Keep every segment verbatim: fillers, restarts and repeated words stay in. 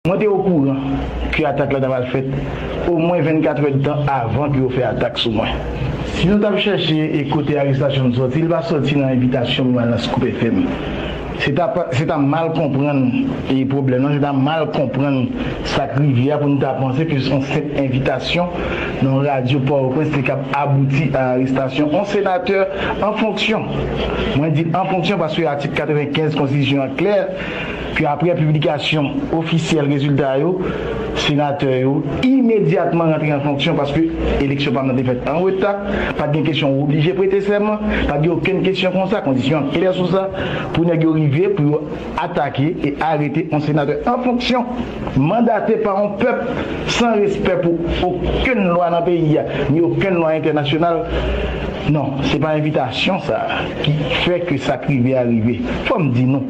Mwen te okouran ke atak la ta pral fèt omwen vennkat èdtan avan ke yo fè atak sou mwen. Si nou t ap chèche e kote arestasyon m sòti, li pa sòti nan envitasyon m nan Scoop F M. Se ta, se ta mal konprann e pwoblèm nan, se ta mal konprann sa k rive a pou nou ta panse ke se yon senp envitasyon nan yon radyo Pòtoprens te kab abouti a arestasyon yon senatè an fonksyon. Mwen di an fonksyon paske atik katrevenkenz konstitisyon an klè ke apre piblikasyon ofisyèl rezilta yo, senatè yo imedyatman rantre an fonksyon paske eleksyon pa m nan te fèt an reta, pa t gen kesyon ou oblije prete sèman, pa t gen okenn kesyon konsa, konstitisyon an klè sou sa, pou nèg yo rive pou yo atake e arete yon senatè an fonksyon, mandate pa yon pèp san respè pou okenn lwa nan peyi a, ni okenn lwa entènasyonal. Non, se pa envitasyon sa ki fè ke sa k rive a rive. Fò m di nou,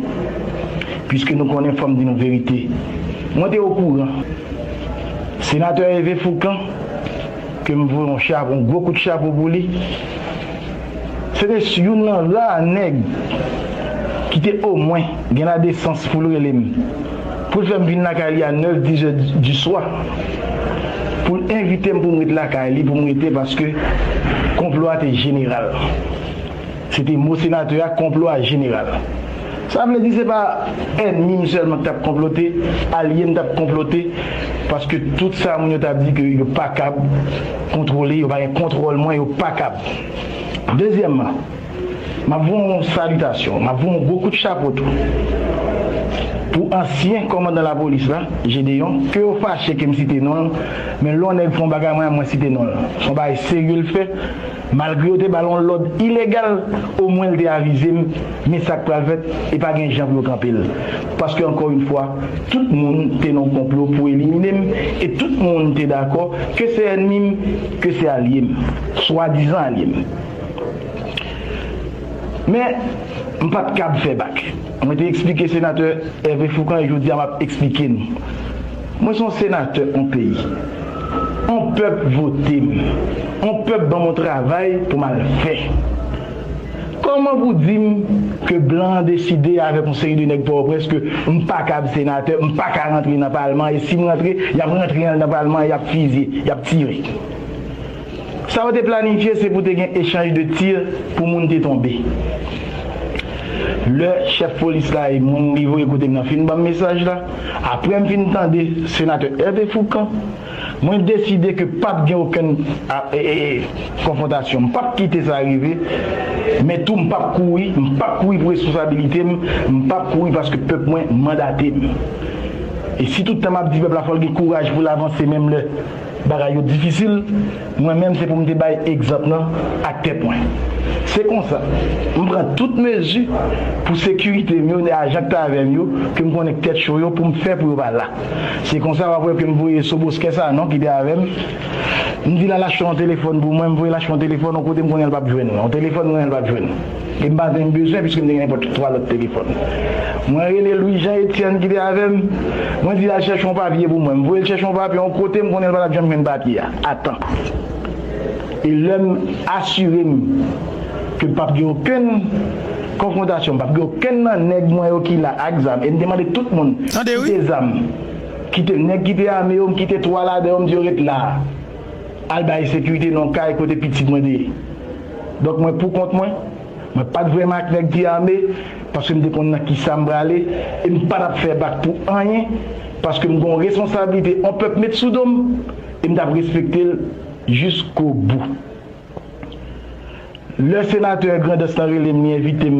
piske nou konnen, fò m di nou verite. Mwen te okouran. Senatè Hervé Fourcand, ke m voye yon chapo, yon gwo kout chapo pou li, se te youn nan ra nèg ki te omwen gen ladesans pou l rele m, pou l fè m vin lakay li a nèf, dis è di swa, pou l envite m pou m ret lakay li, pou m rete, paske konplo a te jeneral. Se te mo senatè a, konplo a jeneral. Sa vle di se pa ènmi m sèlman k t ap konplote, alye m t ap konplote, paske tout sa moun yo t ap di ke yo pa kab kontwole, yo pa gen kontwòl mwen, yo pa kab. Dezyèmman, m ap voye yon salitasyon, m ap voye yon gwo kout chapo tou pou ansyen kòmandan lapolis la, Gédéon, ke yo fache ke m site non l, men lè yon nèg fè yon bagay mwen, mwen site non l. Se yon bagay serye l fè, malgre yo te ba l yon lòd ilegal, omwen l te avize m, men sa k pral fèt, e pa gen jan pou yo kanpe l. Paske ankò yon fwa, tout moun te nan yon konplo pou elimine m, e tout moun te dakò ke se ènmi m, ke se alye m, swadizan alye m. Men, m pa t kab fè bak. Mwen te eksplike senatè Hervé Fourcand e jodi a m ap eksplike nou. Mwen se yon senatè yon peyi. Yon pèp vote m. Yon pèp ban m yon travay pou m al fè. Kòman pou di m ke blan an deside avèk yon seri de nèg Pòtoprens ke m pa kab senatè, m pa ka rantre nan palman, e si m rantre, y ap rantre nan palman, y ap fizye, y ap tire. Sa yo te planifye, se pou te gen echanj de tir pou moun te tonbe. Lè chèf polis la e moun li voye kote m nan fin ban m mesaj la, apre m fin tande senatè Hervé Fourcand, mwen deside ke p ap gen okenn a, e, e, e, konfwontasyon. M p ap kite sa rive, men tou m p ap kouri, m p ap kouri pou responsabilite m, m p ap kouri paske pèp mwen mandate m. E si tout tan m ap di pèp la fò l gen kouraj pou l avanse menm lè bagay yo difisil, mwen menm se pou m te bay egzanp lan ak tèt mwen. Se konsa, m pran tout mezi pou sekirite m yo, ajan k t avè m yo, ke m konnen k tèt cho yo, pou m fè pou yo pa la. Se konsa w ap wè ke m voye Soboskè Sanon ki te avè m. M di l al achte yon telefòn pou mwen, m voye l achte yon telefòn yon kote m konnen l p ap jwenn. Yon telefòn m konnen l p ap jwenn. E m pa t menm bezwen, piske m te gen nenpòt twa lòt telefòn. Mwen rele Louis Jean Etienne ki te avè m. Mwen di l al chèche yon papye pou mwen. M voye l chèche yon papye yon kote m konnen l pa t ap janm jwenn papye a a tan. E lè m asire m ke p ap gen okenn konfwontasyon, p ap gen okenn nan nèg mwen yo ki la ak zam, e m te mande tout moun kite zam, kite nèg ki te ame yo, m kite twa ladan yo, m di yo ret la a. Al bay sekirite nan yon kay kote pitit mwen te ye. Donk mwen pou kont mwen, mwen pa t vrèman ak nèg ki ame, paske m te konn nan kisa m prale, e m pa t ap fè bak pou anyen, paske m gen yon responsablite yon pèp met sou do m, e m t ap respekte l jiskobou. Lè senatè Grandans lan rele m, li envite m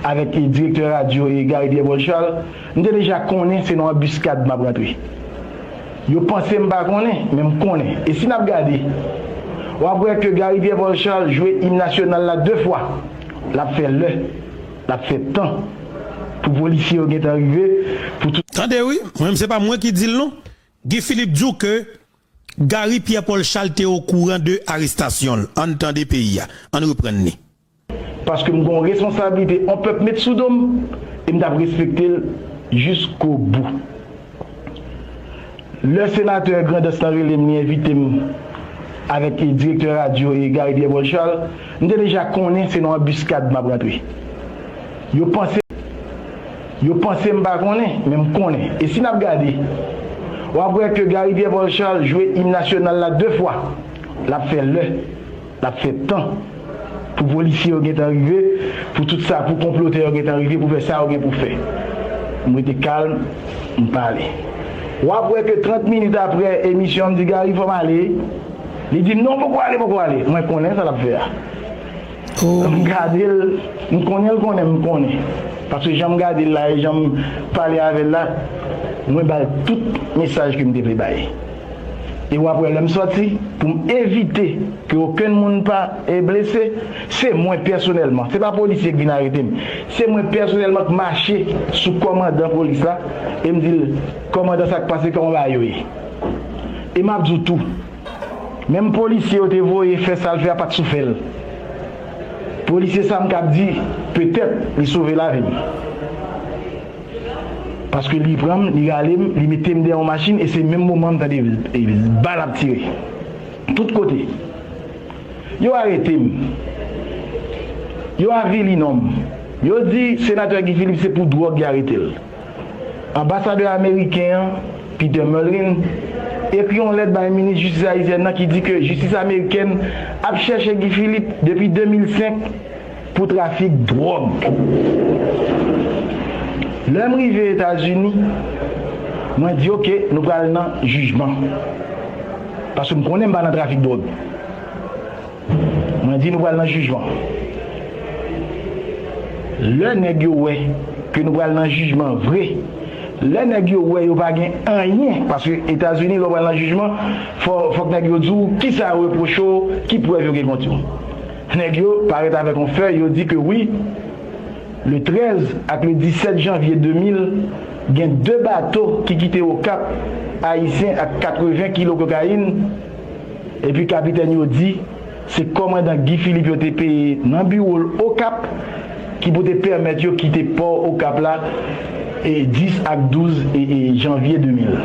avèk, e, direktè radyo, e, Gary Pierre Paul Charles, m te deja konnen se nan anbiskad m ap rantre. Yo panse m pa konnen, men m konnen. E si n ap gade, w ap wè ke Gary Pierre Paul Charles jwe im nasyonal la de fwa. L ap fè lè, l ap fè tan pou polisye yo gentan rive, pou tout. Tande wi, mwen menm se pa mwen ki di l non. Guy Philippe di w ke Gary Pierre Paul Charles te okouran de arestasyon l. Ann tande peyi a. Ann reprann li. Paske m gen yon responsablite yon pèp met sou do m, e m t ap respekte l jiskobou. Lè senatè Grandans lan rele m, li envite m avèk, e, direktè radyo, e, Gary Pierre Paul Charles, m te deja konnen se nan anbiskad m ap rantre. Yo panse Yo panse m pa konnen, men m konnen. E si n ap gade, w ap wè ke Gary Pierre Paul Charles jwe im nasyonal la de fwa. L ap fè lè, l ap fè tan pou polisye yo gentan rive, pou tout sa, pou konplotè yo gentan rive, pou fè sa yo gen pou fè. M rete kalm, m pale. W ap wè ke trant minit apre emisyon, m di, "Gary, fò m ale." Li di m, "Non, poko ale, poko ale." Mwen konnen sa l ap fè a. M gade l, m konnen l konnen m konnen. Paske jan m gade l la e jan m pale avè l la, mwen ba l tout mesaj ke m te vle bay. E w ap wè lè m sòti, pou m evite ke okenn moun pa e blese, se mwen pèsonèlman, se pa polisye k vin arete m, se mwen pèsonèlman k mache sou kòmandan polis la, e m di l, "Kòmandan, sa k pase, kòman bagay yo ye?" E m ap di w tou, menm polisye yo te voye fè sa l fè a pa t sou fè l. Polisye sa m k ap di, petèt li sove lavi m. Paske li pran m, li rale m, li mete m dèyè yon machin e se menm moman m tande bal ap tire. Tout kote. Yo arete m. Yo avili non m. Yo di senatè Guy Philippe se pou dwòg y arete l. Anbasadè ameriken an, Peter Mullin, ekri yon lèt bay minis jistis ayisyèn nan ki di ke jistis amerikèn ap chèche Guy Philippe depi de mil senk pou trafik dwòg. Lè m rive Etazini, mwen di, "Oke, nou pral nan jijman." Paske m konnen m pa nan trafik dwòg. Mwen di nou pral nan jijman. Lè nèg yo wè ke nou pral nan jijman vre, lè nèg yo wè yo pa gen anyen, paske Etazini, lè w pral nan jijman, fò, fòk nèg yo di w kisa yo repwoche w, ki prèv yo gen kont yo. Nèg yo parèt avèk yon fèy, yo di ke wi, le trèz ak le disèt janvye de mil, gen de bato ki kite Okap ayisyen ak katreven kilo kokayin, epi kapitèn yo di se kòmandan Guy Philippe yo te peye nan biwo l Okap ki pou te pèmèt yo kite pò Okap la e dis ak douz e, e janvye de mil.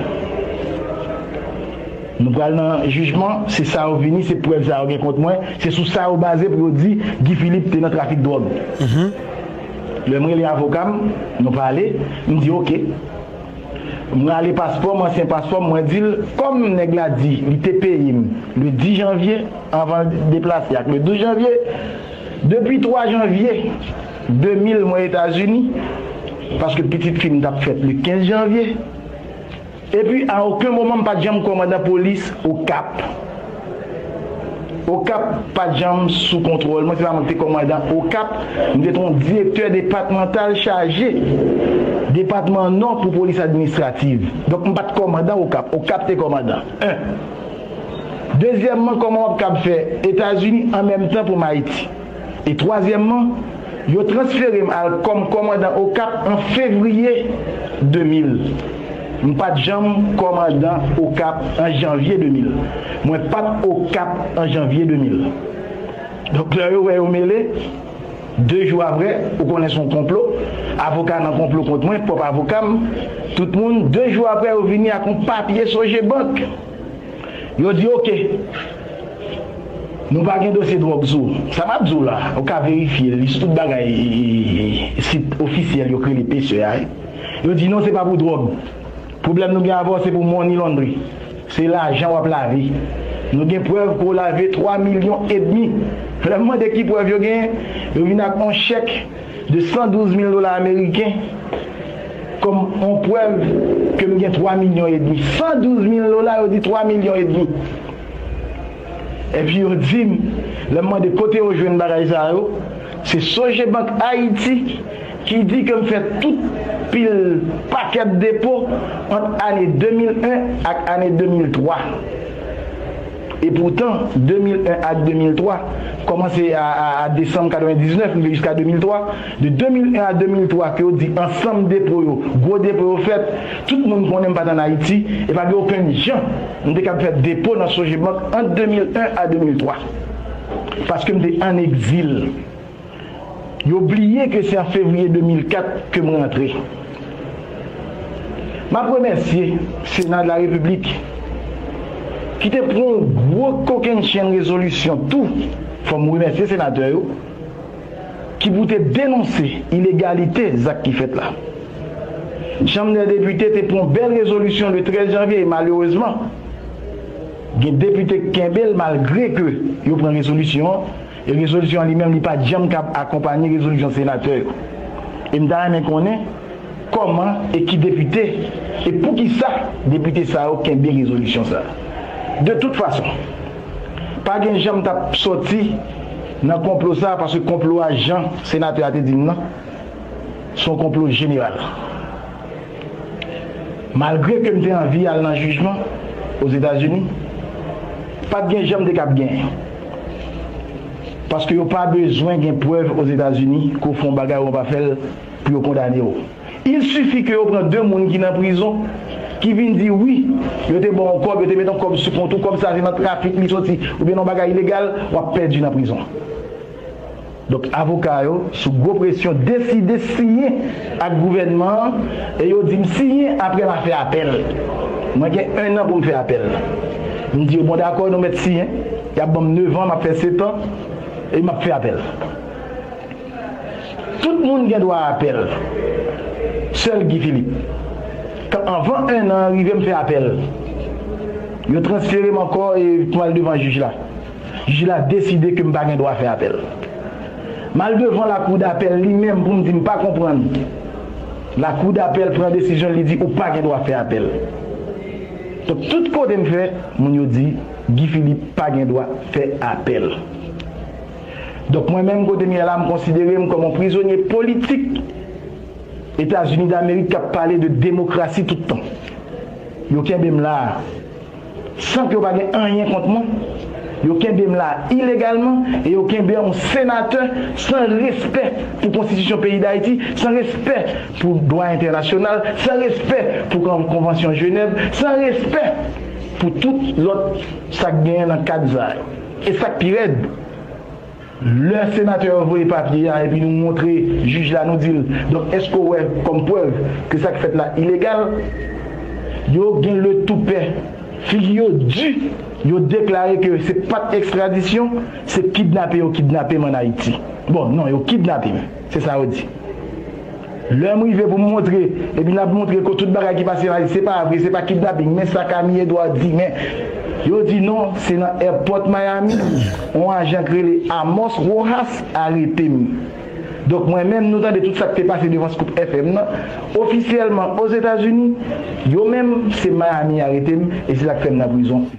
Nou pral nan jijman, se sa yo vini, se prèv sa yo gen kont mwen, se sou sa yo baze pou yo di Guy Philippe te nan trafik dwòg. Lè m rele avoka m, nou pale, m di, "Oke." M rale paspò m, ansyen paspò m, mwen di l, kòm nèg la di li te peye m le dis janvye, anvan l deplase ak le douz janvye, depi twa janvye de mil mwen Etazini, paske pitit fi m t ap fèt le kenz janvye. Epi, a okenn moman, m pa t janm kòmandan polis Okap. Okap pa t janm sou kontwòl mwen, se pa mwen ki te kòmandan Okap. M te t yon direktè depatmantal chaje depatman Nò pou polis administrativ. Donk, m pa t kòmandan Okap. Okap te kòmandan. En. Dezyèmman, kòman w ap kab fè Etazini an menm tan pou m Ayiti? E twazyèmman, yo transfere m al kòm kòmandan Okap an fevriye de mil. M pa t janm kòmandan Okap an janvye de mil. Mwen pa t Okap an janvye de mil. Donk, lè yo wè yo mele, de jou apre, ou konnen se yon konplo, avoka nan konplo kont mwen, pwòp avoka m, tout moun, de jou apre, yo vini ak yon papye Sogebank. Yo di, "Oke, nou pa gen dosye dwòg sou ou." Sa m ap di w la, ou ka verifye l, li sou tout bagay, e, e, e, sit ofisyèl yo k rele Pacer a, wi. Yo di, "Non, se pa pou dwòg. Pwoblèm nou gen avè w, se pou money laundry. Se lajan w ap lave. Nou gen prèv ke w lave twa milyon edmi." Lè m mande ki prèv yo genyen, yo vin ak yon chèk de san douz mil dola ameriken kòm yon prèv ke m gen twa milyon edmi. San douz mil dola, yo di twa milyon edmi. Epi yo di m, lè m mande kote yo jwenn bagay sa yo, se Sogebank Ayiti ki di ke m fè tout pil pakèt depo ant ane de mil en ak ane de mil twa. E poutan, de mil en ak de mil twa, kòmanse a, a, a desanm katrevendiznèf, rive jiska de mil twa, de de mil en a de mil twa, ke yo di ansanm depo yo, gwo depo yo fèt, tout moun konnen m pa t ann Ayiti, e pa gen okenn jan m te kab fè depo nan Sogebank ant de mil en a de mil twa. Paske m te ann egzil. Yo bliye ke se an fevriye de mil kat ke m rantre. M ap remèsye Sena de la Repiblik ki te pran yon gwo kokennchenn rezolisyon tou, fò m remèsye senatè yo, ki pou te denonse ilegalite zak ki fèt la. Chanm dè Depite te pran yon bèl rezolisyon le trèz janvye, e malerezman, gen depite k kenbe l malgre ke yo pran rezolisyon an, e rezolisyon an li menm li pa t janm ka akonpanye rezolisyon senatè yo. E m ta renmen konnen kòman e ki depite, e poukisa depite sa yo kenbe rezolisyon sa a. De tout fason, pa gen jan m t ap sòti nan konplo sa a, paske konplo a, jan senatè a te di m nan, se yon konplo jeneral. Malgre ke m te anvi al nan jijman Ozetazini, pa t gen jan m te kab genyen. Paske yo pa bezwen gen prèv Ozetazini ke w fè yon bagay ou pa fè l pou yo kondane w. Il sifi ke yo pran de moun ki nan prizon, ki vin di wi, yo te ba w yon kòb, yo te met yon kòb sou kont ou, kòb sa se nan trafik li soti, oubyen nan yon bagay ilegal, w ap pèdi nan prizon. Donk, avoka yo, sou gwo presyon, deside siyen ak gouvènman an, e yo di m siyen apre m a fè apèl. Mwen gen ennan pou m fè apèl. M di yo, bon, dakò, nou mèt siyen. Y ap ban m nevan, m ap fè setan, e m ap fè apèl. Tout moun gen dwa a apèl. Sèl Guy Philippe. Kan, anvan ennan an rive, m fè apèl. Yo transfere m ankò e pou m al devan jij la. Jij la deside ke m pa gen dwa fè apèl. M al devan lakou dapèl li menm pou m di m pa konprann. Lakou dapèl pran desizyon, li di ou pa gen dwa fè apèl. Donk, tout kote m fè, moun yo di Guy Philippe pa gen dwa fè apèl. Donk, mwen menm, kote m ye la, m konsidere m kòm yon prizonye politik Etazini Damerik k ap pale de demokrasi tout tan. Yo kenbe m la a, san ke yo pa gen anyen kont mwen. Yo kenbe m la a ilegalman e yo kenbe yon senatè san respè pou konstitisyon peyi Dayiti, san respè pou dwa entènasyonal, san respè pou kon-, konvansyon Jenèv, san respè pou tout lòt sa k genyen nan kad sa yo. E sa k pi rèd, lè senatè yo voye papye a epi nou montre jij la, nou di l, donk, èske w wè kòm prèv ke sa k fèt la ilegal? Yo gen le toupè, figi yo di, yo deklare ke se pa t ekstradisyon, se kidnape yo kidnape m ann Ayiti. Bon, non, yo kidnape m, se sa yo di. Lè m rive pou m montre, epi n ap montre ke tout bagay ki pase la, se pa vre, se pa kidnaping, men sa Camille Edouard di, men yo di non, se nan airport Miami, yon ajan k rele Amos Rojas arete m. Donk, mwen menm, nou tande tout sa k te pase devan Scoop F M nan. Ofisyèlman, Ozetazini, yo menm, se Miami arete m, e se sa k fè m nan prizon.